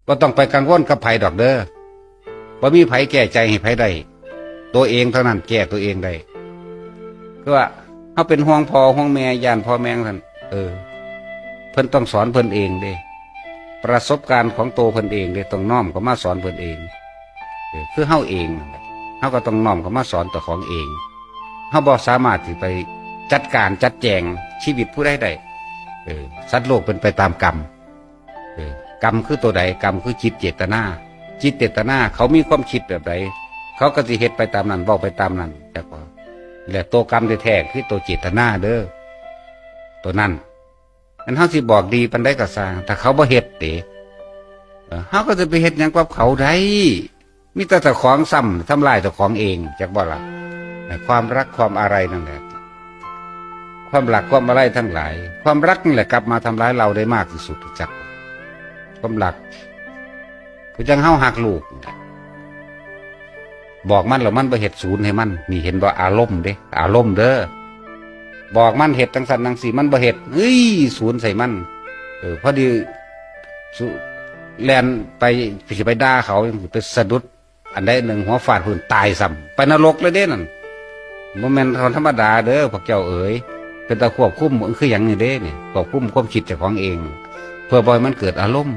ບໍ່ຕ້ອງໄປກັງວົນກັບໃຜດອກເດີ. ບໍ່ມີໃຜແກ້ໃຈໃຫ້ໃຜໄດ້. ຕົວເອງເທົ່ານັ້ນແກ້ຕົວເອງໄດ້. ຄືວ່າເຮົາເປັນຫ່ວງພໍ່ຫ່ວງແມ່ ຢ້ານພໍ່ແມ່ຊັ້ນ ເອີ ເພິ່ນຕ້ອງສອນເພິ່ນເອງເດ້. ປະສົບການຂອງໂຕເພິ່ນເອງເດ້ ຕ້ອງນ້ອມເຂົ້າມາສອນເພິ່ນເອງ. ເອີ ຄືເຮົາເອງນັ້ນແຫຼະ ເຮົາກໍຕ້ອງນ້ອມເຂົ້າມາສອນເຈົ້າຂອງເອງ. ເຮົາບໍ່ສາມາດຊິໄປຈັດການຈັດແຈງຊີວິດຜູ້ໃດໄດ້. ເອີ ສັດໂລກເປັນໄປຕາມກຳ. ເອີ ກຳຄືຕົວໃດ? ກຳຄືຈິດເຈດຕະນາ. ຈິດເຈດຕະນາ ເຂົາມີຄວາມຄິດແບບໃດ ເຂົາກໍຊິເຮັດໄປຕາມນັ້ນ ເວົ້າໄປຕາມນັ້ນ. ຈັກບໍ່? ແລະ ຕົວກຳແທ້ໆ ຄືຕົວເຈດຕະນາເດີ ຕົວນັ້ນ. ແມ່ນເຮົາຊິບອກດີປານໃດກໍຊ່າງ ຖ້າເຂົາບໍ່ເຮັດເດ ເອີ ເຮົາກໍຈະໄປເຮັດຫຍັງກັບເຂົາໄດ້? ມີແຕ່ເຈົ້າຂອງຊ້ຳທຳລາຍເຈົ້າຂອງເອງ ຈັກບໍ່ລະ? ຄວາມລັກຄວາມອາໄລນັ້ນແຫຼະ ຄວາມລັກຄວາມອາໄລທັງຫຼາຍ ຄວາມລັກນີ້ແຫຼະກັບມາທຳລາຍເຮົາໄດ້ມາກທີ່ສຸດ ຈັກ ຄວາມລັກ ຄືຈັ່ງເຮົາຮັກລູກ ບອກມັນແລ້ວມັນບໍ່ເຮັດ ສູນໃຫ້ມັນ. ນີ້ເຫັນບໍ່? ອາລົມເດ້ ອາລົມເດີ. ບອກມັນເຮັດຈັ່ງຊັ້ນຈັ່ງຊີ້ ມັນບໍ່ເຮັດ ເອີຍ ສູນໃສ່ມັນ. ເອີ ພໍດີ ສຸ ແລ່ນໄປ ຊິໄປດ່າເຂົາ ໄປສະດຸດອັນໃດອັນໜຶ່ງ ຫົວຟາດພື້ນຕາຍຊ້ຳ ໄປນະລົກເລີຍເດ້ນັ້ນ. ບໍ່ແມ່ນເທົ່າທຳມະດາເດີພວກເຈົ້າເອີຍ. ເປັນຕາຄວບຄຸມ ຄືຫຍັງນີ້ເດ້ນີ້ ຄວບຄຸມຄວາມຄິດເຈົ້າຂອງເອງ ເພື່ອບໍ່ໃຫ້ມັນເກີດອາລົມ.